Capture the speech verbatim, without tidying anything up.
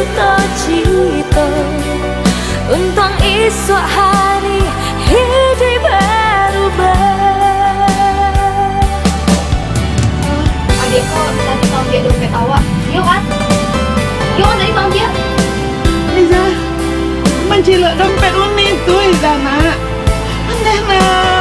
Cito-cito, untuang isuak hari hiduik barubah. Adiak ko tadi maambiak dompet awak, iyo kan? Iyo kan tadi maambiak? Iza, mancilok dompet Uni tu, Iza, nak. Aneh, nak.